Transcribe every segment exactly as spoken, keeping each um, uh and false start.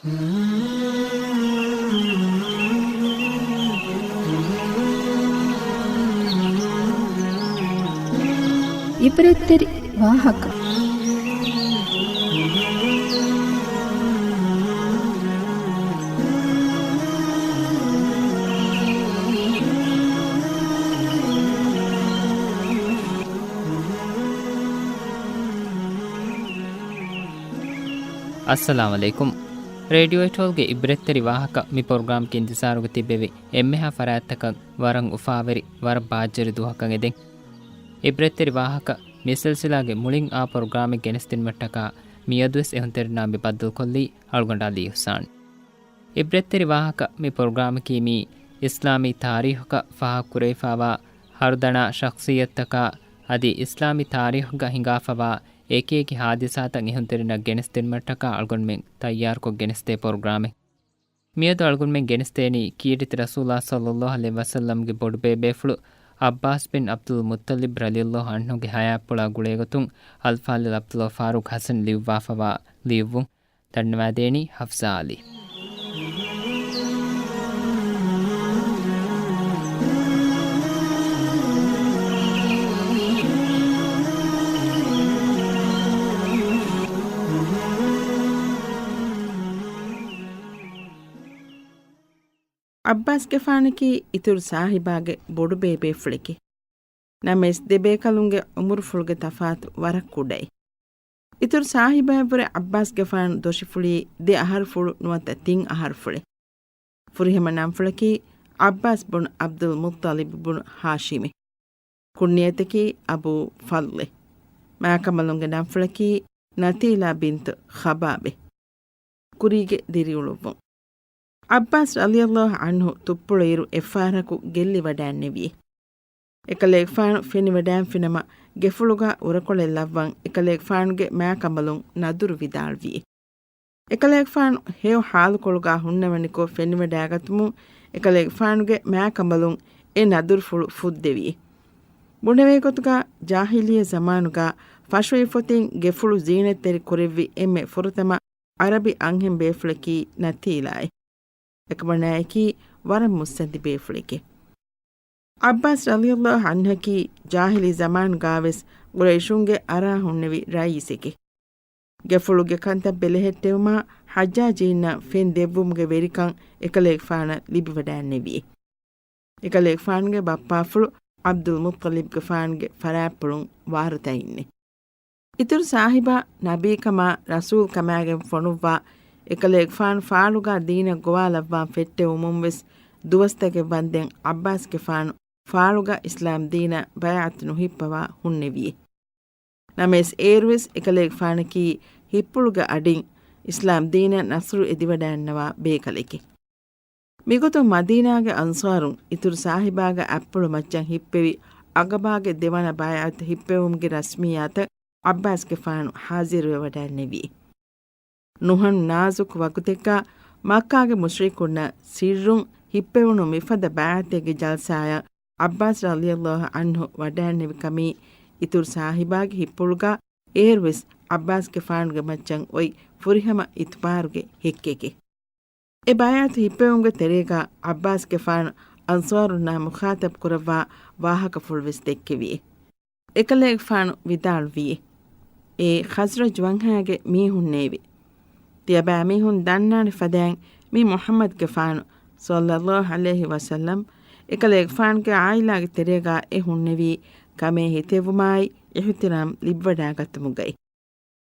އިބްރަތްތެރި ވާހަކަ. އައްސަލާމު ޢަލައިކުމް. ރޭޑިއޯ އެޓޯލްގެ އިބްރަތްތެރި ވާހަކަ މި ޕްރޮގްރާމްގެ އިންތިޒާރުގަ ތިއްބެވި އެންމެހާ ފަރާތްތަކަށް ވަރަށް އުފާވެރި، ވަރަށް ބާއްޖަވެރި ދުވަހަކަށް އެދެން. އިބްރަތްތެރި ވާހަކަ މި ސިލްސިލާގެ މުޅިން އާ ޕްރޮގްރާމެއް ގެނެސްދިނުމަށްޓަކާ މިއަދުވެސް އެހުންތެރިންނާ މި ބައްދަލުކޮށްލީ އަޅުގަނޑު ޢަލީ އިޙްސާން. އިބްރަތްތެރި ވާހަކަ މި ޕްރޮގްރާމަކީ މީ އިސްލާމީ ތާރީޚަކަށް ފާހަގަކުރެވިފާވާ ހަރުދަނާ ޝަޚްޞިއްޔަތުތަކާ އަދި އިސްލާމީ ތާރީޚުގަ ހިނގާފަވާ އެކިއެކި ހާދިސާތައް އެހުންތެރިންނަށް ގެނެސްދިނުމަށްޓަކާ އަޅުގަނޑުމެން ތައްޔާރުކޮށް ގެނެސްދޭ ޕްރޮގްރާމެއް. މިއަދު އަޅުގަނޑުމެން ގެނެސްދޭނީ ކީރިތި ރަސޫލާ ޞައްލައްލާހު ޢަލައިހި ވަސައްލަމްގެ ބޮޑުބޭބޭފުޅު ޢައްބާސް ބިން ޢަބްދުލް މުއްޠަލިބް ރަޟިޔައްލާހު ޢަންހުގެ ޙަޔާތްޕުޅާ ގުޅޭގޮތުން އަލްފާޟިލް ޢަބްދުﷲ ފާރޫޤް ޙަސަން ލިޔުއްވާފަވާ ލިޔުއްވުން. ދަންނަވާދޭނީ ޙަފްޞާ ޢަލީ. ޢައްބާސްގެފާނަކީ އިތުރު ސާހިބާގެ ބޮޑުބޭބޭފުޅެކޭ. ނަމަވެސް، ދެބޭކަލުންގެ އުމުރުފުޅުގެ ތަފާތު ވަރަށް ކުޑައި. އިތުރު ސާހިބާއަށްވުރެ ޢައްބާސްގެފާނު ދޮށިފުޅީ ދެ އަހަރުފުޅު ނުވަތަ ތިން އަހަރުފުޅެއް. ފުރިހަމަ ނަންފުޅަކީ ޢައްބާސް ބުން ޢަބްދުލް މުއްޠަލިބް ބުން ހާޝިމެ. ކުންނިޔަތަކީ އަބޫ ފަޟްލެ. މާކަނބަލުންގެ ނަންފުޅަކީ ނަތީލާ ބިންތު ޚަބާބެ. ކުރީގެ ދިރިއުޅުއްވުން. ޢައްބާސް ރަޟިޔައްލާހު ޢަންހު ތުއްޕުޅު އިރު އެއްފަހަރަކު ގެއްލިވަޑައިންނެވި. އެކަލޭގެފާނު ފެނިވަޑައިންފިނަމަ، ގެފުޅުގަ އުރަކޮޅެއް ލައްވަން އެކަލޭގެފާނުގެ މާކަނބަލުން ނަދުރު ވިދާޅުވި. އެކަލޭގެފާނު ހެޔޮ ޙާލުކޮޅުގަ ހުންނަވަނިކޮށް ފެނިވަޑައިގަތުމުން، އެކަލޭގެފާނުގެ މާކަނބަލުން އެ ނަދުރުފުޅު ފުއްދެވި. ބުނެވޭގޮތުގަ، ޖާހިލިއްޔަ ޒަމާނުގަ ފަށުވި ފޮތިން ގެފުޅު ޒީނަތްތެރި ކުރެއްވި އެންމެ ފުރަތަމަ ޢަރަބި އަންހެން ބޭފުޅަކީ ނަތީލާއޭ. އެކަމަނާއަކީ ވަރަށް މުއްސަނދި ބޭފުޅެކޭ. ޢައްބާސް ރަޟިޔައްލާހު ޢަންހަކީ ޖާހިލީ ޒަމާނުގާވެސް ޤުރައިޝުންގެ އަރާ ހުންނެވި ރައީސެކޭ. ގެފުޅުގެ ކަންތައް ބެލެހެއްޓެވުމާ ޙައްޖާޖީންނަށް ފެން ދެއްވުމުގެ ވެރިކަން އެކަލޭގެފާނަށް ލިބިވަޑައިންނެވި. އެކަލޭގެފާނުގެ ބައްޕާފުޅު ޢަބްދުލް މުއްޠަލިބްގެފާނުގެ ފަރާތްޕުޅުން ވާރުތައިންނޭ. އިތުރު ސާހިބާ ނަބީކަމާ ރަސޫލްކަމާގެން ފޮނުއްވާ އެކަލޭގެފާނު ފާޅުގާ ދީނަށް ގޮވާލައްވާން ފެއްޓެވުމުން ވެސް ދުވަސްތަކެއް ވަންދެން ޢައްބާސްގެފާނު ފާޅުގަ އިސްލާމް ދީނަށް ބައިޢަތު ނުހިއްޕަވާ ހުންނެވި. ނަމަވެސް، އޭރުވެސް އެކަލޭގެފާނަކީ ހިއްޕުޅުގެ އަޑިން އިސްލާމް ދީނަށް ނަޞްރު އެދިވަޑައިންނަވާ ބޭކަލެކެ. މިގޮތުން މަދީނާގެ އަންޞާރުން އިތުރު ސާހިބާގެ އަތްޕުޅު މައްޗަށް ހިއްޕެވި، ޢަޤަބާގެ ދެވަނަ ބައިޢަތު ހިއްޕެވުމުގެ ރަސްމިއްޔާތަށް ޢައްބާސްގެފާނު ޙާޟިރުވެވަޑައިންނެވި. ނުހަނު ނާޒުކު ވަގުތެއްގަ މައްކާގެ މުޝްރިކުންނަށް ސިއްރުން ހިއްޕެވުނު މިފަދަ ބައިޢަތެއްގެ ޖަލްސާއަށް ޢައްބާސް ރަޟިޔައްލާހު ޢަންހު ވަޑައިންނެވި ކަމީ، އިތުރު ސާހިބާގެ ހިއްޕުޅުގަ އޭރުވެސް ޢައްބާސްގެފާނުގެ މައްޗަށް އޮތް ފުރިހަމަ އިތުބާރުގެ ހެއްކެކެ. އެ ބައިޢަތު ހިއްޕެވުމުގެ ތެރޭގަ ޢައްބާސްގެފާނު އަންޞާރުންނާ މުޚާޠަބް ކުރައްވާ ވާހަކަފުޅުވެސް ދެއްކެވި. އެކަލޭގެފާނު ވިދާޅުވީ، އޭ ޚަޒްރަޖް ވަންހައިގެ މީހުންނޭވެ! ތިޔަބައިމީހުން ދަންނާނެ ފަދައިން މި މުޙައްމަދުގެފާނު ޞައްލައްލާހު ޢަލައިހި ވަސައްލަމް އެކަލޭގެފާނުގެ ޢާއިލާގެ ތެރޭގަ އެ ހުންނެވީ ކަމޭ ހިތެއްވުމާއި އިޙްތިރާމް ލިބިވަޑައިގަތުމުގައި.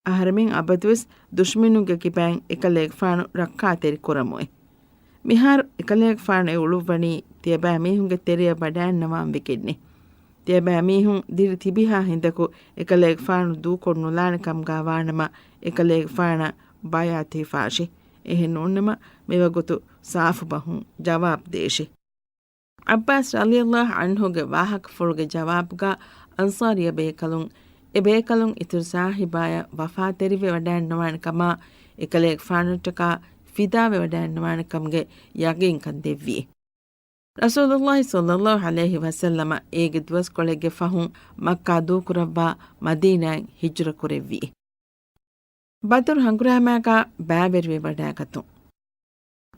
އަހަރެމެން އަބަދުވެސް ދުޝްމިނުންގެ ކިބައިން އެކަލޭގެފާނު ރައްކާތެރި ކުރަމުވެ. މިހާރު އެކަލޭގެފާނު އެ އުޅުއްވަނީ ތިޔަބައިމީހުންގެ ތެރެއަށް ވަޑައިންނަވާން ވެގެންނޭ. ތިޔަބައިމީހުން ދިރި ތިބިހާ ހިނދަކު އެކަލޭގެފާނު ދޫކޮށް ނުލާނެ ކަމުގާ ވާނަމަ، އެކަލޭގެފާނަށް ބައިޢަތު ހިފާށޭ. އެހެން ނޫންނަމަ، މިވަގުތު ސާފު ބަހުން ޖަވާބު ދޭށޭ. ޢައްބާސް ރަޟިޔައްލާހު ޢަންހުގެ ވާހަކަފުޅުގެ ޖަވާބުގަ އަންޞާރިއްޔަ ބޭކަލުން، އެ ބޭކަލުން އިތުރު ސާހިބާޔަށް ވަފާތެރިވެވަޑައިންނަވާނެ ކަމާ، އެކަލޭގެފާނުއްޓަކާ ފިދާވެވަޑައިންނަވާނެ ކަމުގެ ޔަގީންކަން ދެއްވި. ރަސޫލުﷲ ޞައްލައްލާހު ޢަލައިހި ވަސައްލަމަ އޭގެ ދުވަސްކޮޅެއްގެ ފަހުން މައްކާ ދޫކުރައްވާ މަދީނާއިން ހިޖުރަ ކުރެއްވި. ބަދުރު ހަނގުރާމާގާ ބައިވެރިވެވަޑައިގަތުން.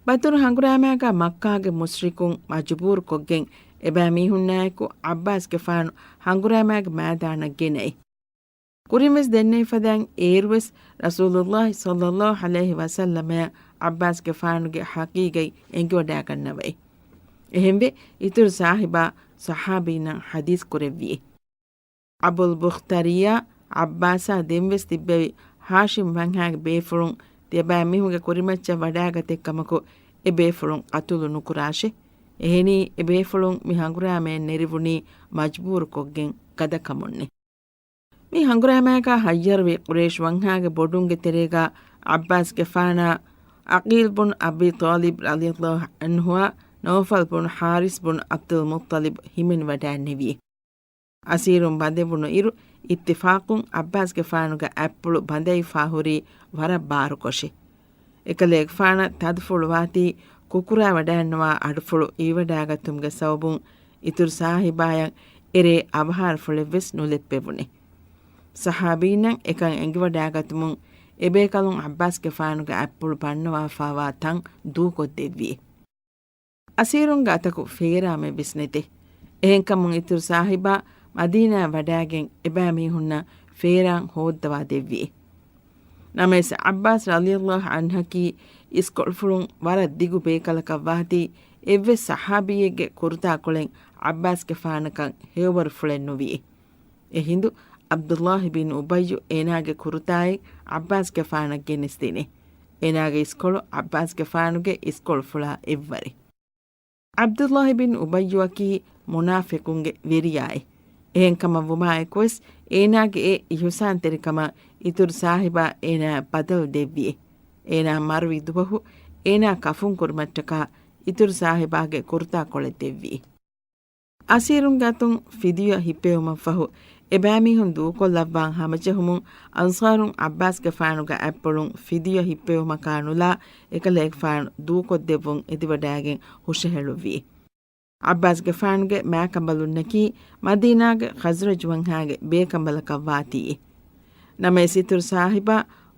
ބަދުރު ހަނގުރާމައިގާ މައްކާގެ މުޝްރިކުން މަޖުބޫރުކޮށްގެން އެބައިމީހުންނާއެކު ޢައްބާސްގެފާނު ހަނގުރާމައިގެ މައިދާނަށް ގެނައި. ކުރިންވެސް ދެންނެވި ފަދައިން އޭރުވެސް ރަސޫލުﷲ ޞައްލަﷲ ޢަލައިހި ވަސައްލަމައަށް ޢައްބާސްގެފާނުގެ ޙަޤީޤަތް އެނގިވަޑައިގަންނަވައި. އެހެންވެ، އިތުރު ސާހިބާ ޞަޙާބީންނަށް ޙަދީޘް ކުރެއްވިއޭ. އަބުލް ބުޚްތަރިއްޔާ، ޢައްބާސާ ދެންވެސް ތިއްބެވި ހާޝިމް ވަންހާގެ ބޭފުޅުން ތިޔަބައިމީހުންގެ ކުރިމައްޗަށް ވަޑައިގަތެއްކަމަކު އެ ބޭފުޅުން ޤަތުލު ނުކުރާށޭ. އެހެނީ، އެ ބޭފުޅުން މި ހަނގުރާމައަށް ނެރެވުނީ މަޖްބޫރުކޮށްގެން ގަދަކަމުންނޭ. މި ހަނގުރާމައިގާ ހައްޔަރުވި ޤުރައިޝް ވަންހާގެ ބޮޑުންގެ ތެރޭގާ ޢައްބާސްގެފާނާ، ޢަޤީލް ބުން އަބީ ޠާލިބް ރަޟިޔަﷲ ޢަންހުއާ، ނައުފަލް ބުން ޙާރިސް ބުން ޢަބްދުލް މުއްޠަލިބް ހިމެނިވަޑައިންނެވި. އަސީރުން ބަނދެވުނު އިރު، އިއްތިފާޤުން ޢައްބާސްގެފާނުގެ އަތްޕުޅު ބަނދައިފާ ހުރީ ވަރަށް ބާރުކޮށެ. އެކަލޭގެފާނަށް ތަދުފުޅު ވާތީ ކުކުރާވަޑައިންނަވާ އަޑުފުޅު އިވިވަޑައިގަތުމުގެ ސަބަބުން އިތުރު ސާހިބާޔަށް އެރޭ އަވަހާރަފުޅެއްވެސް ނުލެއްޕެވުނެ. ޞަޙާބީންނަށް އެކަން އެނގިވަޑައިގަތުމުން އެބޭކަލުން ޢައްބާސްގެފާނުގެ އަތްޕުޅު ބަންނަވާފާވާ ތަން ދޫކޮށްދެއްވި. އަސީރުންގެ އަތަކު ފޭރާމެއްވެސް ނެތޭ. އެހެންކަމުން އިތުރު ސާހިބާ މަދީނާއަށް ވަޑައިގެން އެބައިމީހުންނަށް ފޭރާން ހޯއްދަވާ ދެއްވި. ނަމަވެސް ޢައްބާސް ރަޟިޔަﷲ ޢަންހަކީ އިސްކޮޅުފުޅުން ވަރަށް ދިގު ބޭކަލަކަށް ވާތީ، އެއްވެސް ޞަޙާބީއެއްގެ ކުރުތާކޮޅެއް ޢައްބާސްގެފާނަކަށް ހެޔޮވަރުފުޅެއް ނުވި. އެހިނދު ޢަބްދުﷲ ބިން އުބައްޔު އޭނާގެ ކުރުތާއެއް ޢައްބާސްގެފާނަށް ގެނެސްދިނި. އޭނާގެ އިސްކޮޅު ޢައްބާސްގެފާނުގެ އިސްކޮޅުފުޅާ އެއްވަރެއް. ޢަބްދުﷲ ބިން އުބައްޔުއަކީ މުނާފިޤުންގެ ވެރިޔާއެއް. އެހެންކަމަށް ވުމާއެކުވެސް، އޭނާގެ އެ އިޙުސާންތެރިކަމަށް އިތުރު ސާހިބާ އޭނާއަށް ބަދަލު ދެއްވިއޭ. އޭނާ މަރުވި ދުވަހު އޭނާ ކަފުން ކުރުމަށްޓަކާ އިތުރު ސާހިބާގެ ކުރުތާކޮޅެއް ދެއްވިއޭ. އަސީރުންގެ އަތުން ފިދިޔަ ހިއްޕެވުމަށްފަހު، އެބައިމީހުން ދޫކޮށްލައްވާން ހަމަޖެހުމުން އަންޞާރުން ޢައްބާސްގެފާނުގެ އަތްޕުޅުން ފިދިޔަ ހިއްޕެވުމަކާ ނުލާ، އެކަލޭގެފާނު ދޫކޮށްދެއްވުން އެދިވަޑައިގެން ހުށަހެޅުއްވި. ޢައްބާސްގެފާނުގެ މާކަނބަލުންނަކީ މަދީނާގެ ޚަޒްރަޖް ވަންހާގެ ބޭކަނބަލަކަށް ވާތީއޭ. ނަމަވެސް އިތުރު ސާހިބާ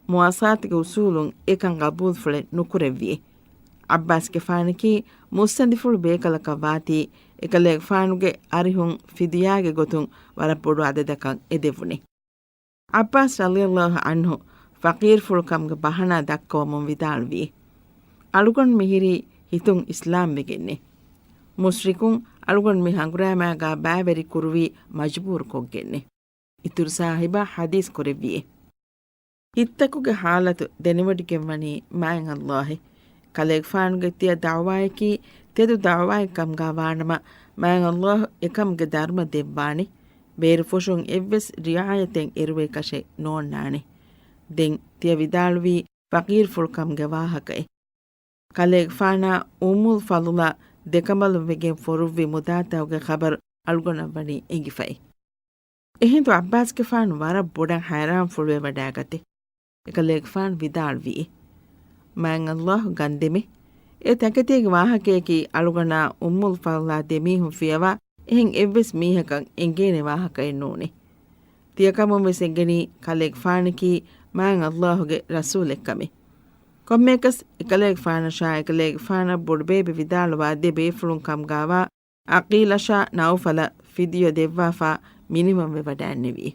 މުވާސާތުގެ އުޞޫލުން އެކަން ގަބޫލުފުޅެއް ނުކުރެއްވިއޭ. ޢައްބާސްގެފާނަކީ މުއްސަނދިފުޅު ބޭކަލަކަށް ވާތީ، އެކަލޭގެފާނުގެ އަރިހުން ފިދިޔާގެ ގޮތުން ވަރަށް ބޮޑު އަދަދަކަށް އެދެވުނީ. ޢައްބާސް ރަޟިޔަﷲ ޢަންހު ފަޤީރުފުޅުކަމުގެ ބަހަނާ ދައްކަވަމުން ވިދާޅުވި، އަޅުގަނޑު މިހިރީ ހިތުން އިސްލާމްވެގެންނޭ. މުޝްރިކުން އަޅުގަނޑު މި ހަނގުރާމައިގާ ބައިވެރި ކުރުވީ މަޖުބޫރުކޮށްގެންނޭ. އިތުރު ސާހިބާ ޙަދީޘް ކުރެއްވިއޭ. ހިތްތަކުގެ ޙާލަތު ދެނެވޮޑިގެންވަނީ މާތް ﷲ އޭ. ކަލޭގެފާނުގެ ތިޔަ ދަޢުވާއަކީ ތެދު ދަޢުވާއެއް ކަމުގާ ވާނަމަ، މާތް ﷲ އެކަމުގެ ދަރުމަ ދެއްވާނެ. ބޭރުފުށުން އެއްވެސް ރިޢާޔަތެއް އެރުވޭކަށެއް ނޯންނާނެ. ދެން ތިޔަ ވިދާޅުވީ ފަޤީރުފުޅުކަމުގެ ވާހަކައެއް. ކަލޭގެފާނާ އުއްމުލް ފަޟްލާ ދެކަނބަލުން ވެގެން ފޮރުއްވި މުދާތަކުގެ ޚަބަރު އަޅުގަނޑަށް ވަނީ އެނގިފައި. އެހިނދު ޢައްބާސްގެފާނު ވަރަށް ބޮޑަށް ހައިރާންފުޅުވެވަޑައިގަތޭ. އެކަލޭގެފާނު ވިދާޅުވިއޭ، މާތް ﷲ ގަންދެމޭ. އެ ތަކެތީގެ ވާހަކަޔަކީ އަޅުގަނޑާ އުއްމުލް ފަޟްލާ ދެމީހުން ފިޔަވާ އެހެން އެއްވެސް މީހަކަށް އެނގޭނެ ވާހަކައެއް ނޫނޭ. ތިޔަކަމުން ވެސް އެނގެނީ ކަލޭގެފާނަކީ މާތް ﷲ ގެ ރަސޫލެއްކަމޭ. ކޮންމެއަކަސް އެކަލޭގެފާނަށާ އެކަލޭގެފާނަށް ބޮޑުބޭބެ ވިދާޅުވާ ދެ ބޭފުޅުން ކަމުގާވާ ޢަޤީލަށާ ނައުފަލަށް ފިދިޔަ ދެއްވާފާ މިނިވަންވެވަޑައިންނެވި.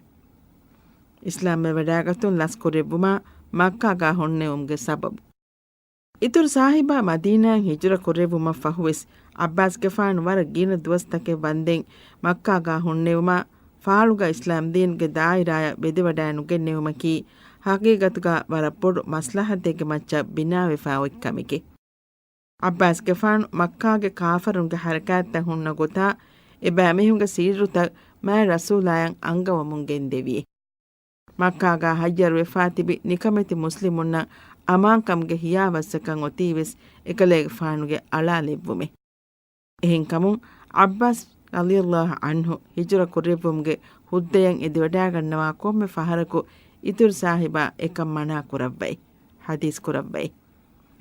އިސްލާމްވެވަޑައިގަތުން ލަސްކުރެއްވުމާ މައްކާގާ ހުންނެވުމުގެ ސަބަބު. އިތުރު ސާހިބާ މަދީނާއަށް ހިޖުރަ ކުރެއްވުމަށްފަހުވެސް، ޢައްބާސްގެފާނު ވަރަށް ގިނަ ދުވަސްތަކެއް ވަންދެން މައްކާގާ ހުންނެވުމާ، ފާޅުގަ އިސްލާމްދީނުގެ ދާއިރާއަށް ވެދެވަޑައިނުގެންނެވުމަކީ، ޙަޤީޤަތުގަ ވަރަށް ބޮޑު މަސްލަޙަތެއްގެ މައްޗަށް ބިނާވެފާ އޮތް ކަމެކޭ. ޢައްބާސްގެފާނު މައްކާގެ ކާފަރުންގެ ޙަރަކާތްތައް ހުންނަ ގޮތާ، އެބައިމީހުންގެ ސިއްރުތައް މާތް ރަސޫލާޔަށް އަންގަވަމުން ގެންދެވި. މައްކާގާ ހައްޔަރުވެފާ ތިބި ނިކަމެތި މުސްލިމުންނަށް އަމާންކަމުގެ ހިޔާވައްސަކަށް އޮތީވެސް އެކަލޭގެފާނުގެ އަޅާލެއްވުމެއް. އެހެންކަމުން، ޢައްބާސް ރަޟިޔަﷲ ޢަންހު ހިޖުރަ ކުރެއްވުމުގެ ހުއްދަޔަށް އެދިވަޑައިގަންނަވާ ކޮންމެ ފަހަރަކު އިތުރު ސާހިބާ އެކަން މަނާ ކުރައްވައި، ޙަދީޘް ކުރައްވައި.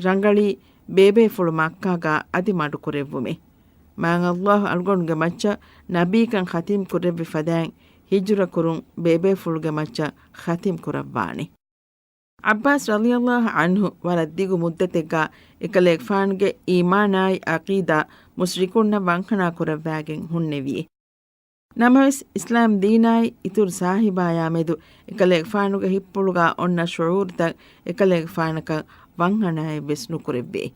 ރަނގަޅީ ބޭބޭފުޅު މައްކާގާ އަދި މަޑުކުރެއްވުމޭ. މާތް ﷲ އަޅުގަނޑުގެ މައްޗަށް ނަބީކަން ޚަތިމް ކުރެއްވި ފަދައިން ހިޖުރަ ކުރުން ބޭބޭފުޅުގެ މައްޗަށް ޚަތިމް ކުރައްވާނެ. ޢައްބާސް ރަޟިޔަﷲ ޢަންހު ވަރަށް ދިގު މުއްދަތެއްގަ އެކަލޭގެފާނުގެ އީމާނާއި ޢަޤީދާ މުޝްރިކުންނަށް ވަންހަނާ ކުރައްވާގެން ހުންނެވިއެ. ނަމަވެސް، އިސްލާމް ދީނާއި އިތުރު ސާހިބާޔާ މެދު އެކަލޭގެފާނުގެ ހިތްޕުޅުގަ އޮންނަ ޝުޢޫރުތައް އެކަލޭގެފާނަކަށް ވަންހަނާއެއްވެސް ނުކުރެއްވިއެ.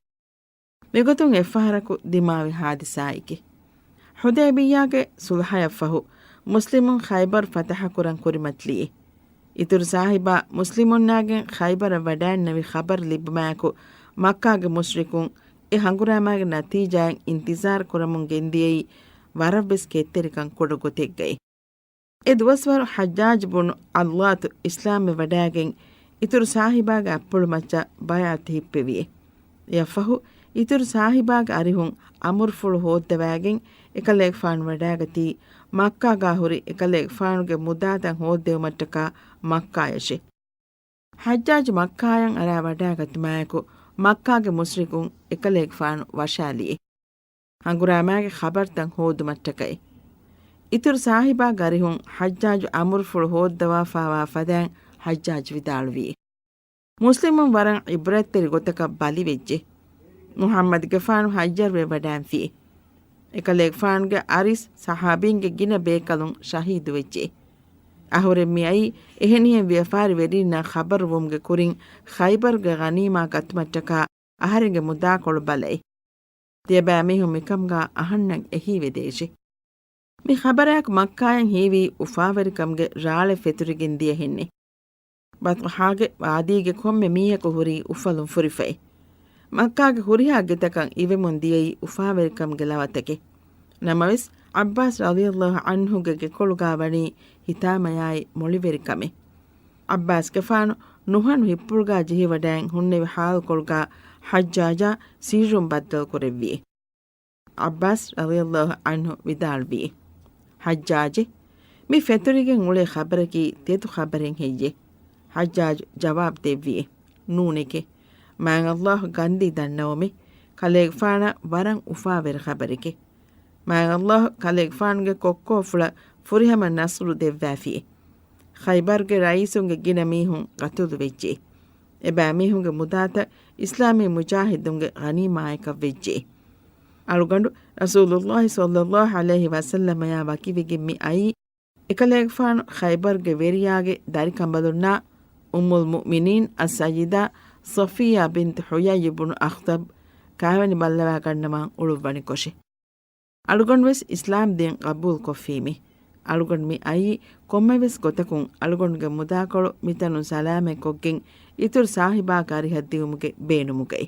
މިގޮތުން އެއްފަހަރަކު ދިމާވި ޙާދިސާއެކޭ. ޙުދައިބިއްޔާގެ ޞުލްޙަޔަށްފަހު، މުސްލިމުން ޚައިބަރު ފަތަޙަ ކުރަން ކުރިމަތިލިއެ. އިތުރު ސާހިބާ މުސްލިމުންނާގެން ޚައިބަރަށް ވަޑައިންނެވި ޚަބަރު ލިބުމާއެކު، މައްކާގެ މުޝްރިކުން އެ ހަނގުރާމާގެ ނަތީޖާއެއް އިންތިޒާރު ކުރަމުން ގެންދިޔައީ ވަރަށްވެސް ކެތްތެރިކަން ކުޑަ ގޮތެއްގައި. އެ ދުވަސްވަރު ޙައްޖާޖް ބުނު ޢައްލާތު އިސްލާމްވެ ވަޑައިގެން އިތުރު ސާހިބާގެ އަތްޕުޅުމައްޗަށް ބައިޢަތު ހިއްޕެވިއެ. އެއަށްފަހު، އިތުރު ސާހިބާގެ އަރިހުން އަމުރުފުޅު ހޯއްދަވާގެން އެކަލޭގެފާނު ވަޑާގަތީ މައްކާގާ ހުރި އެކަލޭގެފާނުގެ މުދާތައް ހޯއްދެވުމަށްޓަކާ މައްކާޔަށޭ. ޙައްޖާޖު މައްކާޔަށް އަރާ ވަޑާގަތުމާއެކު، މައްކާގެ މުޝްރިކުން އެކަލޭގެފާނު ވަށާލިއެ. ހަނގުރާމާގެ ޚަބަރުތައް ހޯދުމަށްޓަކައި. އިތުރު ސާހިބާގެ އަރިހުން ޙައްޖާޖު އަމުރުފުޅު ހޯއްދަވާފާވާ ފަދައިން ޙައްޖާޖު ވިދާޅުވި، މުސްލިމުން ވަރަށް ޢިބްރަތްތެރި ގޮތަކަށް ބަލިވެއްޖެ. މުޙައްމަދުގެފާނު ހައްޔަރުވެ ވަޑާންފި. އެކަލޭގެފާނުގެ އަރިސް ޞަޙާބީންގެ ގިނަ ބޭކަލުން ޝަހީދުވެއްޖެ. އަހުރެން މިއައީ އެހެނިހެން ވިޔަފާރިވެރީންނާ ޚަބަރުވުމުގެ ކުރިން ޚައިބަރުގެ ޣަނީމާ ގަތުމަށްޓަކާ އަހަރެންގެ މުދާކޮޅު ބަލައި. ތިޔަބައިމީހުން މިކަމުގަ އަހަންނަށް އެހީވެދޭށި. މި ޚަބަރާއެކު މައްކާޔަށް ހީވީ އުފާވެރިކަމުގެ ރާޅެއް ފެތުރިގެން ދިޔަހެންނެ. ބަޠްޙާގެ ވާދީގެ ކޮންމެ މީހަކު ހުރީ އުފަލުން ފުރިފައި. މައްކާގެ ހުރިހާ ގެތަކަށް އިވެމުން ދިޔައީ އުފާވެރިކަމުގެ ލަވަތަކެއް. ނަމަވެސް، ޢައްބާސް ރަޟިޔަﷲ ޢަންހުގެ ގެކޮޅުގާ ވަނީ ހިތާމަޔާއި މޮޅިވެރިކަމެއް. ޢައްބާސްގެފާނު ނުހަނު ހިއްޕުޅުގާ ޖެހިވަޑައިން ހުންނެވި ޙާލުކޮޅުގާ ޙައްޖާޖާ ސިއްރުން ބައްދަލުކުރެއްވި. ޢައްބާސް ރަޟިޔަﷲ ޢަންހު ވިދާޅުވީ، ޙައްޖާޖެ، މި ފެތުރިގެން އުޅޭ ޚަބަރަކީ ތެދު ޚަބަރެއް ހެއްޔެ؟ ޙައްޖާޖު ޖަވާބު ދެއްވީ، ނޫނެކޭ. މާތް ﷲ ގަންދީ ދަންނަވަމޭ، ކަލޭގެފާނަށް ވަރަށް އުފާވެރި ޚަބަރެކޭ. މާތް ﷲ ކަލޭގެފާނުގެ ކޮއްކޯފުޅަށް ފުރިހަމަ ނަޞްރު ދެއްވާފި. ޚައިބަރުގެ ރައީސުންގެ ގިނަ މީހުން ޤަތުލުވެއްޖެ. އެބައިމީހުންގެ މުދާތައް އިސްލާމީ މުޖާހިދުންގެ ޣަނީމާއަކަށް ވެއްޖެ. އަޅުގަނޑު ރަސޫލުﷲ ޞައްލަﷲ ޢަލައިހި ވަސައްލަމަޔާ ވަކިވެގެން މި އައީ، އެކަލޭގެފާނު ޚައިބަރުގެ ވެރިޔާގެ ދަރިކަނބަލުންނާ އުއްމުލް މުއުމިނީން އައްސައްޔިދާ ޞަފިއްޔާ ބިންތު ޙުޔައްޔި ބުނު އަޚްޠަބް ކާވެނި ބައްލަވާގަންނަވާން އުޅުއްވަނިކޮށެ. އަޅުގަނޑުވެސް އިސްލާމް ދީން ޤަބޫލުކޮށްފީމޭ. އަޅުގަނޑު މި އައީ ކޮންމެވެސް ގޮތަކުން އަޅުގަނޑުގެ މުދާކޮޅު މިތަނުން ސަލާމަތްކޮށްގެން އިތުރު ސާހިބާ ގަރިހަށް ދިއުމުގެ ބޭނުމުގައި.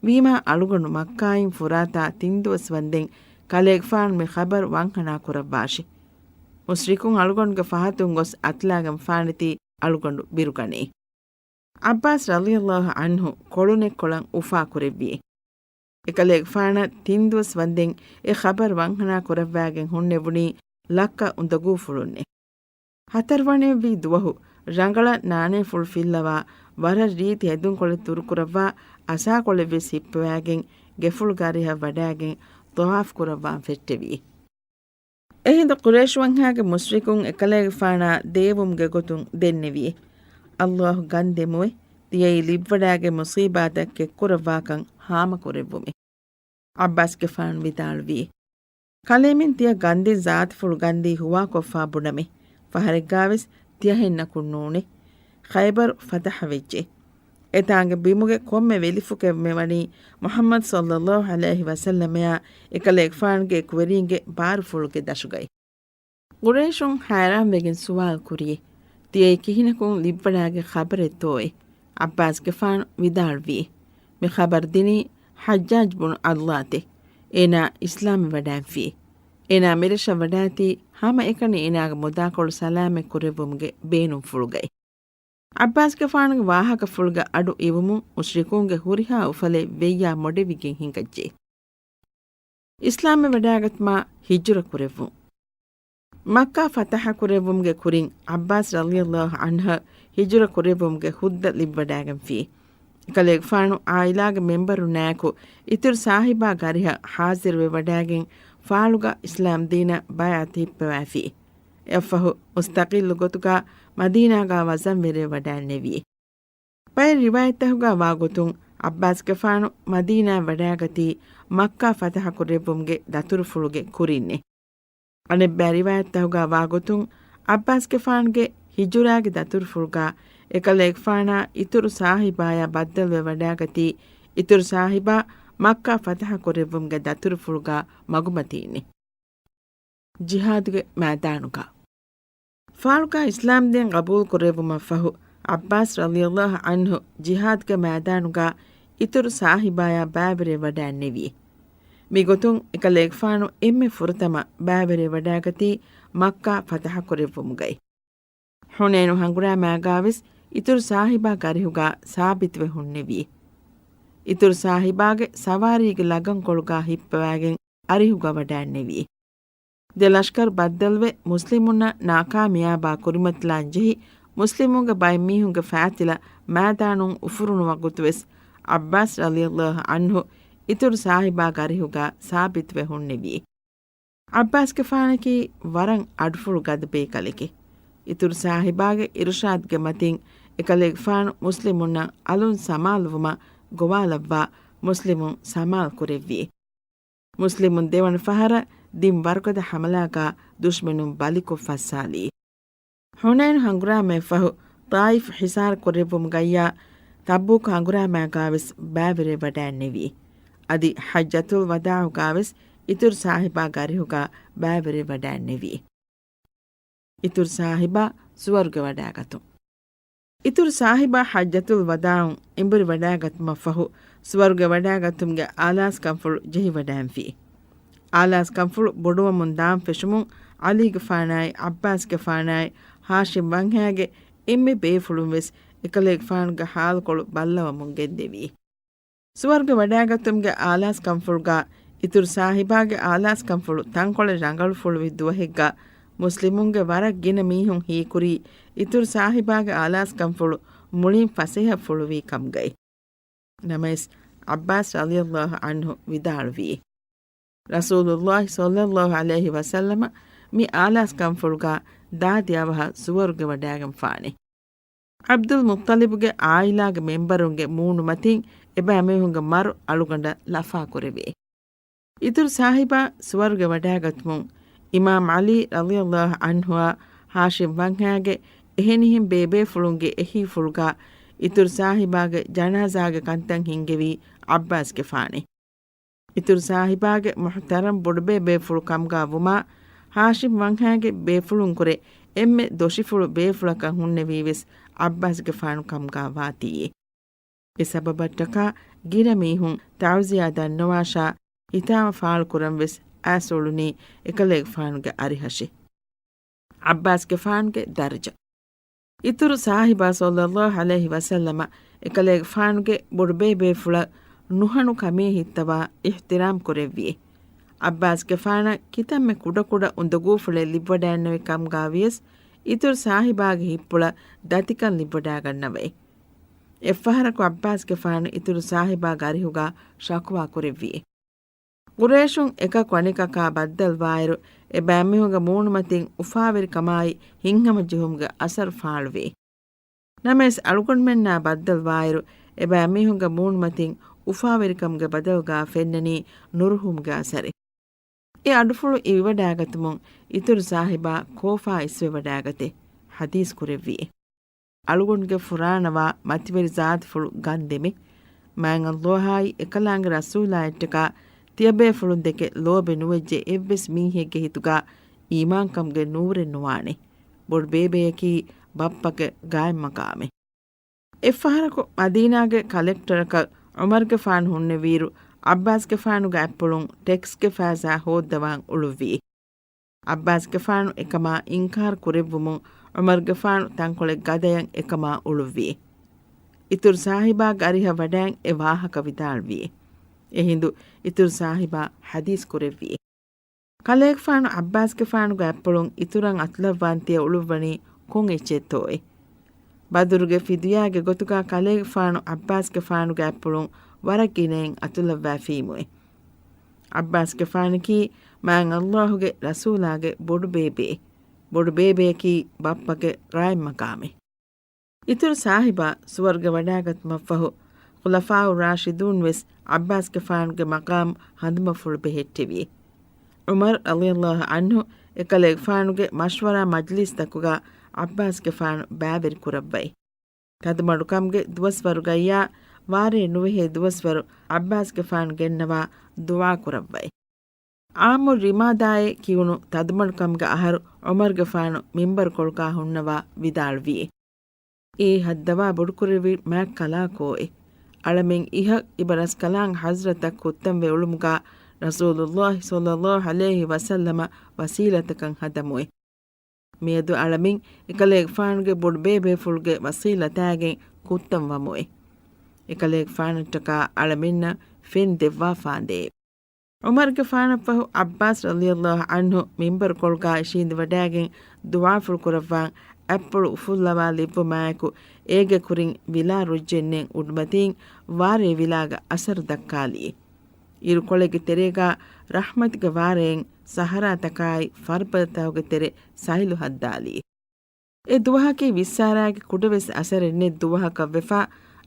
ވީމާ އަޅުގަނޑު މައްކާއިން ފުރާތާ ތިން ދުވަސް ވަންދެން ކަލޭގެފާނު މި ޚަބަރު ވަންހަނާ ކުރައްވާށި. މުޝްރިކުން އަޅުގަނޑުގެ ފަހަތުން ގޮސް އަތުލާގެންފާނެތީ އަޅުގަނޑު ބިރުގަނޭ. ޢައްބާސް ރަޟިޔަﷲ ޢަންހު ކޮޅުނެއްކޮޅަށް އުފާކުރެއްވި. އެކަލޭގެފާނަށް ތިން ދުވަސް ވަންދެން އެ ޚަބަރު ވަންހަނާ ކުރައްވާގެން ހުންނެވުނީ ލައްކަ އުނދަގޫފުޅުންނޭ. ހަތަރުވަނައެއްވީ ދުވަހު ރަނގަޅަށް ނާނޭފުޅު ފިއްލަވާ، ވަރަށް ރީތި ހެދުންކޮޅެއް ތުރުކުރައްވާ، އަސާކޮޅެއްވެސް ހިއްޕަވާގެން ގެފުޅުގެ އަރިހަށް ވަޑާގެން ޠަވާފު ކުރައްވާން ފެއްޓެވި. އެހިނދު ޤުރައިޝު ވަންހާގެ މުޝްރިކުން އެކަލޭގެފާނާ ދޭވުމުގެ ގޮތުން ދެންނެވި. ﷲ ގަން ދެމުވެ، ތިޔައީ ލިއްވަޑާގެ މުޞީބާތައް ކެއްކުރައްވާކަން ހާމަކުރެއްވުމެ. ޢައްބާސްގެފާނު ވިދާޅުވީ، ކަލޭމެން ތިޔަ ގަންދެން ޒާތުފުޅު ގަންދީ ހުވާކޮށްފާ ބުނަމޭ. ފަހަރެއްގާވެސް ތިޔަހެންނަކުން ނޫނޭ. ޚައިބަރު ފަތަޙަ ވެއްޖެ. އެތާނގެ ބިމުގެ ކޮންމެ ވެލިފުކެއްމެ ވަނީ މުޙައްމަދު ޞައްލަﷲ ޢަލައިހި ވަސައްލަމަޔާ އެކަލޭގެފާނުގެ އެކުވެރީންގެ ބާރުފުޅުގެ ދަށުގައި. ޤުރައިޝުން ހައިރާންވެގެން ސުވާލު ކުރިއޭ، ތިޔައީ ކިހިނަކުން ލިއްވަޑާގެ ޚަބަރެއްތޯއޭ؟ ޢައްބާސްގެފާނު ވިދާޅުވީ، މި ޚަބަރު ދިނީ ޙައްޖާޖް ބުނު ޢައްލާތޭ. އޭނާ އިސްލާމްވެވަޑައިންފި. އޭނާ މިރަށަށް ވަޑާތީ ހަމައެކަނި އޭނާގެ މުދާކޮޅު ސަލާމަތް ކުރެއްވުމުގެ ބޭނުންފުޅުގައި. ޢައްބާސްގެފާނުގެ ވާހަކަފުޅުގެ އަޑު އިވުމުން މުޝްރިކުންގެ ހުރިހާ އުފަލެއް ވެއްޔާ މޮޑެވިގެން ހިނގައްޖެ. އިސްލާމްވެވަޑާގަތުމާ ހިޖުރަ ކުރެއްވުން. މައްކާ ފަތަޙަ ކުރެއްވުމުގެ ކުރިން ޢައްބާސް ރަޟިޔަﷲ ޢަންހަށް ހިޖުރަ ކުރެއްވުމުގެ ހުއްދަ ލިބިވަޑައިގެންފި. ކަލޭގެފާނު ޢާއިލާގެ މެންބަރުންނާއެކު އިތުރު ސާހިބާ ގަރިހަށް ޙާޟިރުވެވަޑައިގެން ފާޅުގަ އިސްލާމް ދީނަށް ބައިޢަތު ހިއްޕަވައިފި. އެއަށްފަހު މުސްތަޤިއްލު ގޮތުގަ މަދީނާގަ ވަޒަންވެރިވެވަޑައިންނެވި. ބައެއް ރިވާޔަތްތަކުގަ ވާގޮތުން ޢައްބާސްގެފާނު މަދީނާއަށް ވަޑާގަތީ މައްކާ ފަތަޙަ ކުރެއްވުމުގެ ދަތުރުފުޅުގެ ކުރިންނޭ. އަނެއްބައި ރިވާޔަތްތަކުގަ ވާގޮތުން ޢައްބާސްގެފާނުގެ ހިޖުރާގެ ދަތުރުފުޅުގަ އެކަލޭގެފާނާ އިތުރު ސާހިބާޔާ ބައްދަލުވެ ވަޑާގަތީ އިތުރު ސާހިބާ މައްކާ ފަތަޙަ ކުރެއްވުމުގެ ދަތުރުފުޅުގަ މަގުމަތީންނޭ. ޖިހާދުގެ މައިދާނުގަ. ފާޅުގަ އިސްލާމްދީން ގަބޫލު ކުރެއްވުމަށްފަހު، ޢައްބާސް ރަޟިޔަﷲ ޢަންހު ޖިހާދުގެ މައިދާނުގަ އިތުރު ސާހިބާޔާ ބައިވެރިވެވަޑައިންނެވި. މިގޮތުން އެކަލޭގެފާނު އެންމެ ފުރަތަމަ ބައިވެރިވެވަޑައިގަތީ މައްކާ ފަތަޙަ ކުރެއްވުމުގައި. ޙުނައިނު ހަނގުރާމައިގާވެސް އިތުރު ސާހިބާގެ އަރިހުގަ ސާބިތުވެ ހުންނެވި. އިތުރު ސާހިބާގެ ސަވާރީގެ ލަގަންކޮޅުގަ ހިއްޕަވައިގެން އަރިހުގަ ވަޑައިންނެވި. ދެ ލަޝްކަރު ބައްދަލުވެ، މުސްލިމުންނަށް ނާކާމިޔާބާ ކުރިމަތިލާން ޖެހި، މުސްލިމުންގެ ބައެއް މީހުންގެ ފައިތިލަ މައިދާނުން އުފުރުނު ވަގުތުވެސް، ޢައްބާސް ރަޟިޔަﷲ ޢަންހު އިތުރު ސާހިބާގެ އަރިހުގަ ސާބިތުވެ ހުންނެވި. ޢައްބާސްގެފާނަކީ ވަރަށް އަޑުފުޅު ގަދަ ބޭކަލެކެ. އިތުރު ސާހިބާގެ އިރުޝާދުގެ މަތިން އެކަލޭގެފާނު މުސްލިމުންނަށް އަލުން ސަމާލުވުމަށް ގޮވާލައްވާ، މުސްލިމުން ސަމާލު ކުރެއްވި. މުސްލިމުން ދެވަނަ ފަހަރަށް ދިން ވަރުގަދަ ޙަމަލާގާ ދުޝްމަނުން ބަލިކޮށް ފައްސާލީ. ޙުނައިނު ހަނގުރާމައިފަހު، ޠާއިފް ޙިޞާރު ކުރެއްވުމުގައްޔާ، ތަބޫކު ހަނގުރާމައިގާވެސް ބައިވެރިވެވަޑައިންނެވި. އަދި ޙައްޖަތުލް ވަދާޢުގާވެސް އިތުރު ސާހިބާގެ އަރިހުގާ ބައިވެރިވެވަޑައިންނެވި. އިތުރު ސާހިބާ ސުވަރުގެ ވަޑައިގަތުން. އިތުރު ސާހިބާ ޙައްޖަތުލް ވަދާޢުން އެނބުރި ވަޑައިގަތުމަށްފަހު، ސުވަރުގެ ވަޑައިގަތުމުގެ އާލާސްކަންފުޅު ޖެހިވަޑައިންފި. އާލާސްކަންފުޅު ބޮޑުވަމުން ދާން ފެށުމުން، ޢަލީގެފާނާއި، ޢައްބާސްގެފާނާއި، ހާޝިމް ވަންހައިގެ އެންމެ ބޭފުޅުން ވެސް އެކަލޭގެފާނުގެ ޙާލުކޮޅު ބައްލަވަމުން ގެންދެވި. ސުވަރުގެ ވަޑައިގަތުމުގެ އާލާސްކަންފުޅުގާ އިތުރު ސާހިބާގެ އާލާސްކަންފުޅު ތަންކޮޅެއް ރަނގަޅުފުޅުވި ދުވަހެއްގާ، މުސްލިމުންގެ ވަރަށް ގިނަ މީހުން ހީކުރީ، އިތުރު ސާހިބާގެ އާލާސްކަންފުޅު މުޅިން ފަސޭހަފުޅުވީ ކަމުގައި. ނަމަވެސް، ޢައްބާސް ރަޟިޔަﷲ ޢަންހު ވިދާޅުވީ، ރަސޫލުﷲ ޞައްލަﷲ ޢަލައިހި ވަސައްލަމަ މި އާލާސްކަންފުޅުގާ ދާދި އަވަހަށް ސުވަރުގެ ވަޑައިގެންފާނެ. ޢަބްދުލް މުއްޠަލިބުގެ ޢާއިލާގެ މެންބަރުންގެ މޫނުމަތިން އެބައިމީހުންގެ މަރު އަޅުގަނޑަށް ލަފާކުރެވޭ. އިތުރު ސާހިބާ ސުވަރުގެ ވަޑައިގަތުމުން، އިމާމް ޢަލީ ރަޟިޔަﷲ ޢަންހުއާ ހާޝިމް ވަންހާގެ އެހެނިހެން ބޭބޭފުޅުންގެ އެހީފުޅުގާ އިތުރު ސާހިބާގެ ޖަނާޒާގެ ކަންތައް ހިންގެވީ ޢައްބާސްގެފާނެ. އިތުރު ސާހިބާގެ މުޙްތަރަމް ބޮޑުބޭބޭފުޅު ކަމުގާ ވުމާ، ހާޝިމް ވަންހާގެ ބޭފުޅުންކުރެ އެންމެ ދޮށިފުޅު ބޭފުޅަކަށް ހުންނެވީވެސް ޢައްބާސްގެފާނު ކަމުގާ ވާތީއޭ. އެ ސަބަބަށްޓަކާ ގިނަ މީހުން ތަޢުޒިޔާ ދަންނަވާށާ ހިތާމަ ފާޅުކުރަން ވެސް އައިސް އުޅުނީ އެކަލޭގެފާނުގެ އަރިހަށޭ. ޢައްބާސްގެފާނުގެ ދަރަޖަ. އިތުރު ސާހިބާ ޞައްލަﷲ ޢަލައިހި ވަސައްލަމަ އެކަލޭގެފާނުގެ ބޮޑުބޭބޭފުޅަށް ނުހަނު ކަމޭ ހިއްތަވާ އިޙްތިރާމް ކުރެއްވިއޭ. ޢައްބާސްގެފާނަށް ކިތަންމެ ކުޑަކުޑަ އުނދަގޫފުޅެއް ލިބިވަޑައިންނެވި ކަމުގާ ވިޔަސް، އިތުރު ސާހިބާގެ ހިއްޕުޅަށް ދަތިކަން ލިބިވަޑައިގަންނަވައި. އެއްފަހަރަކު ޢައްބާސްގެފާނު އިތުރު ސާހިބާގެ އަރިހުގާ ޝަކުވާ ކުރެއްވިއޭ. ޤުރައިޝުން އެކަކު އަނެކަކާ ބައްދަލުވާއިރު، އެބައިމީހުންގެ މޫނުމަތިން އުފާވެރިކަމާއި ހިތްހަމަޖެހުމުގެ އަސަރު ފާޅުވި. ނަމަވެސް، އަޅުގަނޑުމެންނާ ބައްދަލުވާއިރު، އެބައިމީހުންގެ މޫނުމަތިން އުފާވެރިކަމުގެ ބަދަލުގާ ފެންނަނީ ނުރުހުމުގެ އަސަރެއް. އެ އަޑުފުޅު އިވިވަޑައިގަތުމުން އިތުރު ސާހިބާ ކޯފާ އިސްވެވަޑައިގަތޭ، ޙަދީޘް ކުރެއްވިއޭ. އަޅުގަނޑުގެ ފުރާނަވާ މަތިވެރި ޒާތުފުޅު ގަންދެމެ. މާތް ﷲ އާއި އެކަލާނގެ ރަސޫލާއަށްޓަކާ ތިޔަބޭފުޅުންދެކެ ލޯބި ނުވެއްޖެ އެއްވެސް މީހެއްގެ ހިތުގާ އީމާންކަމުގެ ނޫރެއް ނުވާނެ. ބޮޑުބޭބެއަކީ ބައްޕަގެ ގާތްމަގާމެއް. އެއްފަހަރަކު މަދީނާގެ ކަލެކްޓަރަކަށް ޢުމަރުގެފާނު ހުންނެވިއިރު، ޢައްބާސްގެފާނުގެ އަތްޕުޅުން ޓެކްސްގެ ފައިސާ ހޯއްދަވާން އުޅުއްވި. ޢައްބާސްގެފާނު އެކަމާ އިންކާރު ކުރެއްވުމުން، ޢުމަރުގެފާނު ތަންކޮޅެއް ގަދަޔަން އެކަމާ އުޅުއްވި. އިތުރު ސާހިބާގެ އަރިހަށް ވަޑައިން އެ ވާހަކަ ވިދާޅުވި. އެހިނދު އިތުރު ސާހިބާ ޙަދީޘް ކުރެއްވި. ކަލޭގެފާނު ޢައްބާސްގެފާނުގެ އަތްޕުޅުން އިތުރަށް އަތުލައްވާން ތިޔަ އުޅުއްވަނީ ކޮން އެއްޗެއްތޯއޭ؟ ބަދުރުގެ ފިދުޔާގެ ގޮތުގާ ކަލޭގެފާނު ޢައްބާސްގެފާނުގެ އަތްޕުޅުން ވަރަށް ގިނައިން އަތުލައްވައިފީމުއޭ. ޢައްބާސްގެފާނަކީ މާތް ﷲގެ ރަސޫލާގެ ބޮޑުބޭބެއޭ. ބޮޑުބޭބެއަކީ ބައްޕަގެ ގާތްމަގާމެއް. އިތުރު ސާހިބާ ސުވަރުގެ ވަޑާގަތުމަށްފަހު، ޚުލަފާއު ރާޝިދޫން ވެސް ޢައްބާސްގެފާނުގެ މަޤާމް ހަނދުމަފުޅު ބެހެއްޓެވި. ޢުމަރު ރަޟިޔަﷲ ޢަންހު އެކަލޭގެފާނުގެ މަޝްވަރާ މަޖްލިސްތަކުގަ ޢައްބާސްގެފާނު ބައިވެރި ކުރައްވައި. ތަދުމަޑުކަމުގެ ދުވަސްވަރުގައްޔާ ވާރޭ ނުވެހޭ ދުވަސްވަރު ޢައްބާސްގެފާނު ގެންނަވާ ދުޢާ ކުރައްވައި. ޢާމު ރިމާދާއޭ ކިޔުނު ތަދުމަޑުކަމުގެ އަހަރު ޢުމަރުގެފާނު މިންބަރުކޮޅުގާ ހުންނަވާ ވިދާޅުވި. އެއީ ހައްދަވާ ބޮޑުކުރެއްވި މާތް ކަލާކޯއެއް. އަޅަމެން އިހަށް އިބަރަސްކަލާނގެ ޙަޟްރަތަށް ކުއްތަންވެ އުޅުމުގާ ރަސޫލުﷲ ޞައްލަﷲ ޢަލައިހި ވަސައްލަމަ ވަސީލަތަކަށް ހަދަމުއެ. މިއަދު އަޅަމެން އެކަލޭގެފާނުގެ ބޮޑުބޭބޭފުޅުގެ ވަސީލަތާގެން ކުއްތަން ވަމުއެ. އެކަލޭގެފާނަށްޓަކާ އަޅަމެންނަށް ފެން ދެއްވާފާނދޭ. ޢުމަރުގެފާނަށްފަހު ޢައްބާސް ރަޟިޔަﷲ ޢަންހު މިންބަރުކޮޅުގާ އިށީނދެވަޑައިގެން ދުޢާފުޅު ކުރައްވާން އަތްޕުޅު އުފުއްލަވާ ލިއްވުމާއެކު، އޭގެ ކުރިން ވިލާ ރުއްޖެންނެން އުޑުމަތީން ވާރޭ ވިލާގަ އަސަރު ދައްކާލިއެ. އިރުކޮޅެއްގެ ތެރޭގާ ރަޙްމަތުގެ ވާރޭން ސަހަރާތަކާއި ފަރުބަދަތަކުގެ ތެރެ ސަހިލު ހައްދާލިއެ. އެ ދުވަހަކީ ވިއްސާރާގެ ކުޑަވެސް އަސަރެއް ނެތް ދުވަހަކަށްވެފާ،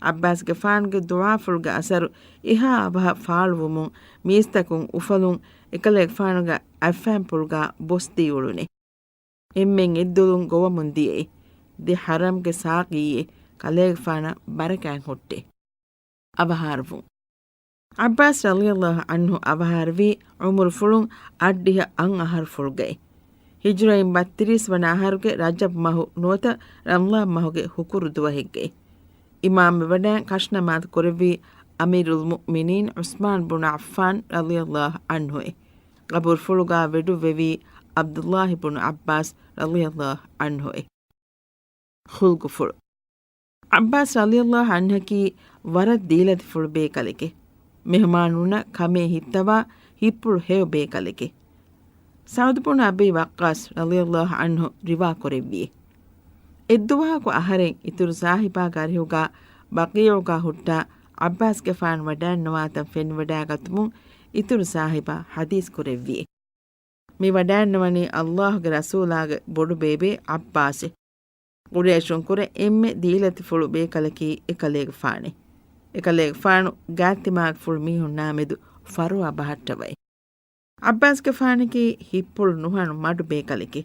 ޢައްބާސްގެފާނުގެ ދުޢާފުޅުގެ އަސަރު އެހާ އަވަހަށް ފާޅުވުމުން މީސްތަކުން އުފަލުން އެކަލޭގެފާނުގެ އަތްފައިންޕުޅުގާ ބޮސްދީ އުޅުނެ. އެންމެން އެއްދުލުން ގޮވަމުން ދިޔައީ. ދެ ޙަރަމްގެ ސާޤީއެއް ކަލޭގެފާނަށް ބަރަކާތް ހުއްޓެ. އަވަހާރަވުން. ޢައްބާސް ރަޟިޔަﷲ ޢަންހު އަވަހާރަވީ ޢުމުރުފުޅުން އަށްޑިހަ އަށް އަހަރުފުޅުގައި. ހިޖުރައިން ބައްތިރީސް ވަނަ އަހަރުގެ ރަޖަބް މަހު ނުވަތަ ރަމަޟާން މަހުގެ ހުކުރު ދުވަހެއްގައި. އިމާމްވެވަޑައިން ކަށުނަމާދު ކުރެއްވީ އަމީރުލްމުއުމިނީން ޢުސްމާން ބުނު ޢައްފާން ރަޟިޔަﷲ ޢަންހުއޭ. ޤަބުރުފުޅުގާ ވެޑުއްވެވީ ޢަބްދުﷲ ބުނު ޢައްބާސް ރަޟިޔަﷲ ޢަންހުއޭ. ޚުލްޤުފުޅު. ޢައްބާސް ރަޟިޔަﷲ ޢަންހަކީ ވަރަށް ދީލަތިފުޅު ބޭކަލެކެ. މެހުމާނުންނަށް ކަމޭ ހިއްތަވާ ހިތްޕުޅު ހެޔޮ ބޭކަލެކެ. ސަޢުދު ބުނު އަބީ ވައްޤާޞް ރަޟިޔަﷲ ޢަންހު ރިވާ ކުރެއްވި. އެއްދުވަހަކު އަހަރެން އިތުރު ސާހިބާގެ އަރިހުގާ ބަޤީޢުގާ ހުއްޓާ ޢައްބާސްގެފާނު ވަޑައިންނަވާތަން ފެނިވަޑައިގަތުމުން އިތުރު ސާހިބާ ޙަދީޘް ކުރެއްވި. މި ވަޑައިންނަވަނީ ﷲގެ ރަސޫލާގެ ބޮޑުބޭބެ ޢައްބާސް. ޤުރައިޝުން ކުރެ އެންމެ ދީލަތިފުޅު ބޭކަލަކީ އެކަލޭގެފާނެ. އެކަލޭގެފާނު ގާތްތިމާގެފުޅު މީހުންނާމެދު ފަރުވާ ބަހައްޓަވައި. ޢައްބާސްގެފާނަކީ ހިތްޕުޅު ނުހަނު މަޑު ބޭކަލެކެ.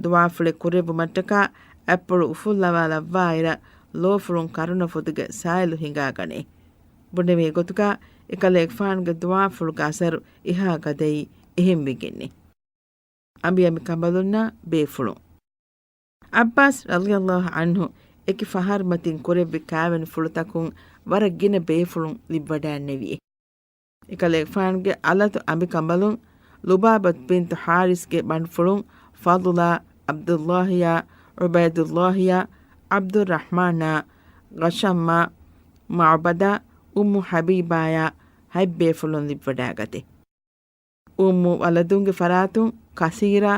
ދުޢާފުޅެއް ކުރެއްވުމަށްޓަކާ އަތްޕުޅު އުފުއްލަވާލައްވާއިރަށް ލޯފުޅުން ކަރުނަފޮދުގެ ސާއިލު ހިނގާގަނޭ. ބުނެވޭ ގޮތުގާ އެކަލޭގެފާނުގެ ދުޢާފުޅުގެ އަސަރު އެހާ ގަދައީ އެހެންވެގެންނެ. އަނބިއަނބި ކަނބަލުންނާ ބޭފުޅުން. ޢައްބާސް ރަޟިޔަﷲ ޢަންހު އެކި ފަހަރުމަތިން ކުރެއްވި ކާވެނިފުޅުތަކުން ވަރަށް ގިނަ ބޭފުޅުން ލިބިވަޑައިންނެވި. އެކަލޭގެފާނުގެ އަލަތު އަނބިކަނބަލުން ލުބާބަތު ބިންތު ޙާރިސްގެ ބަނޑުފުޅުން ފަޟުލާ، ޢަބްދުﷲއާ، ޢުބައިދުﷲއާ، ޢަބްދުއްރަޙްމާނާ، ޣަޝައްމާ، މަޢުބަދާ، އުއްމު ޙަބީބާޔާ ހަތް ބޭފުޅުން ލިބިވަޑައިގަތެ. އުއްމު ވަލަދުންގެ ފަރާތުން ކަސީރާ،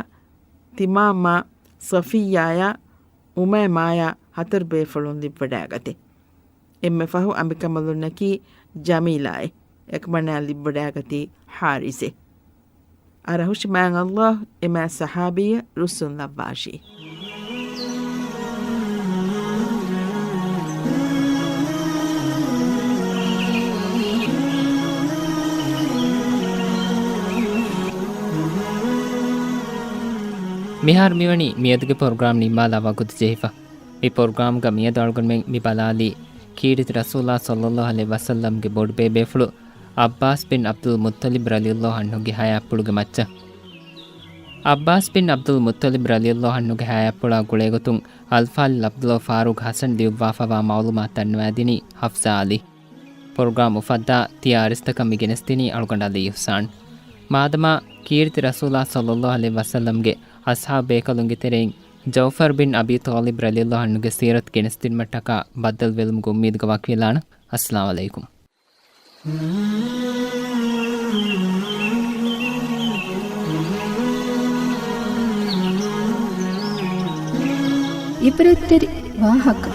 ތިމާމާ، ޞަފިއްޔާޔާ، އުމައިމާޔާ ހަތަރު ބޭފުޅުން ލިބިވަޑައިގަތެ. އެންމެ ފަހު އަނބިކަނބަލުންނަކީ ޖަމީލާއެ، އެކަމަނާ ލިބިވަޑައިގަތީ ޙާރިސެ. އަރަހުށި މާތް ﷲ އެމާތް ޞަޙާބީއަށް ރުއްސުން ލައްވާށި. މިހާރު މިވަނީ މިއަދުގެ ޕްރޮގްރާމް ނިންމާލާ ވަގުތު ޖެހިފަ. މި ޕްރޮގްރާމްގަ މިއަދު އަޅުގަނޑުމެން މި ބަލާލީ، ކީރިތި ރަސޫލާ ޞައްލަﷲ ޢަލައިހި ވަސައްލަމްގެ ބޮޑުބޭބޭފުޅު ޢައްބާސް ބިން ޢަބްދުލް މުއްޠަލިބް ރަޟިޔަﷲ ޢަންހުގެ ޙަޔާތްޕުޅުގެ މައްޗަށް. ޢައްބާސް ބިން ޢަބްދުލް މުއްޠަލިބް ރަޟިޔަﷲ ޢަންހުގެ ޙަޔާތްޕުޅާ ގުޅޭގޮތުން އަލްފާޟިލް ޢަބްދުﷲ ފާރޫޤް ޙަސަން ލިޔުއްވާފަވާ މަޢުލޫމާތު ދަންނަވާދިނީ ޙަފްޞާ ޢަލީ. ޕްރޮގްރާމް އުފައްދާ ތިޔަ އަރިސްތަކަށް މި ގެނެސްދިނީ އަޅުގަނޑު ޢަލީ އިޙްސާން. މާދަމާ ކީރިތި ރަސޫލާ ޞައްލަﷲ ޢަލައިހި ވަސައްލަމްގެ އަޞްޙާބު ބޭކަލުންގެ ތެރެއިން ޖަޢުފަރު ބިން އަބީ ޠާލިބް ރަޟިޔަﷲ ޢަންހުގެ ސީރަތު ގެނެސްދިނުމަށްޓަކާ ބައްދަލުވެލުމުގެ އުއްމީދުގަ ވަކިވެލާނަން. އައްސަލާމު ޢަލައިކުމް. ޢިބްރަތްތެރި ވާހަކަ.